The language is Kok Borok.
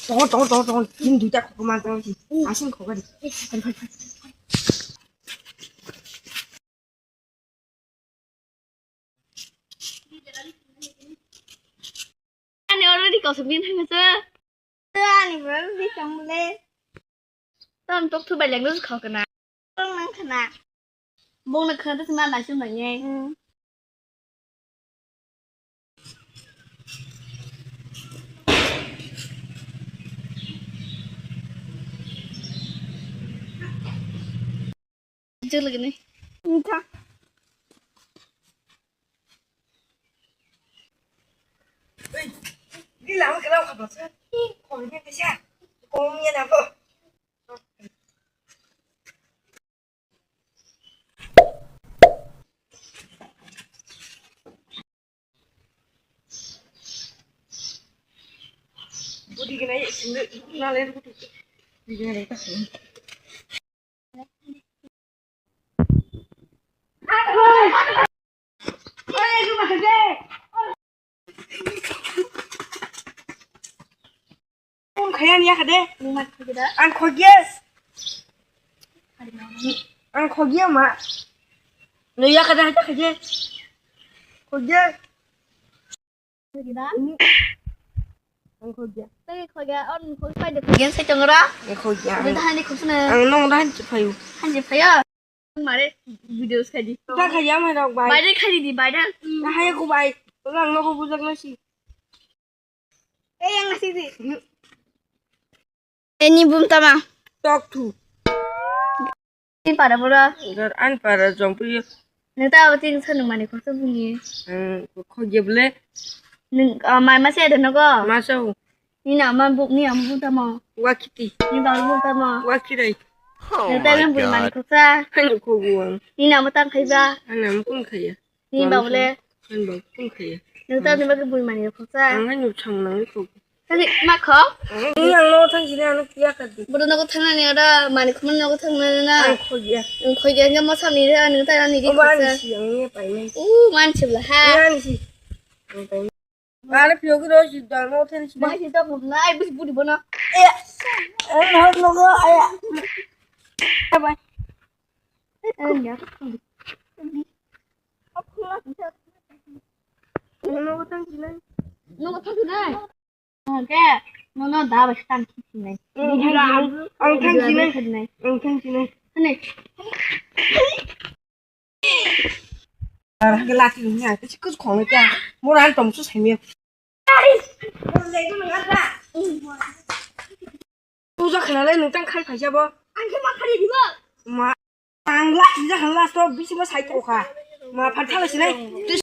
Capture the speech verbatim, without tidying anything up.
Tongo, tongo, tongo, tongo. Chini duita khokma tongo si. Asing khokari. Ani already kausuk din thangsa. Ani already tongmole. Tam tok thu bai leng khokna. Tong nang khana. Bongna khana thangna naising nang ye. Jilgini. Inta. Ni lang kena apa sih? Kau ni bisa. Kau ni apa? Budi kena ye sini nalen kutu. Budi kena ye sini. Ang khaya ni yakha de. Ang khogya. Ang khogya ma. No yakha de, yakha de. Khogya. Khogya. Ang khogya. Tei khogya, on khogya pai de khogya sai tongra. Ang khogya. Ang nong dahan chi phayu. Han chi phayu. Mare video khai di. Ta khai ya mai rok bai. Bai de khai di, bai de. Na hai ko bai. Lang no ko bujak na si. Eh, yang nasi di. Eni bum tama. Tok thu. Ni para bora. Gar an para jompu yo. Neta awati nsa nung mani khoksa buni. Khogya ble. Nung mai masa ada nogo. Masa. Ni na ma buk ni am buk tamo. Wakiti. Ni ba buk tamo. Wakirai. Neta nung bui mani khoksa. Hanu koguang. Ni na ma tang khaiba. Hanu am kun khaya. Ni ba ule. Hanu ba kun khaya. Neta ni ba bui mani khoksa. Ang hanu chang nang ko. Tadi ma kho? Ni ang no thang jini ano kiya ka di. Bodo nogo thang nani ada mani khumani nogo thang nani na. Ang khogya. Ang khogya ni mo samni re ani ta ani di. Oba ani si ang ni pai nai. U man chibla ha. Ani si. Ang pai. Mane piyok ro si dal mo thani si. Bai si to bum nai bus budi bono. Eh. Ang hak nogo aya. Bai. Ang ya. Nogo thang jinai. Nogo thang jinai. Oke. Nono da bai thang jinai. Ang thang jinai. Ang thang jinai. Hane. Ar hake lati ni ha, kisi kus khong kya. Mor an tom su sai me. Puja khana lai nung tang khai phaisa bo. Ang khe ma khari di bo. Ma, ang lati ja khan last to bisi ma sai to kha. Ma phan thala sinai. Tu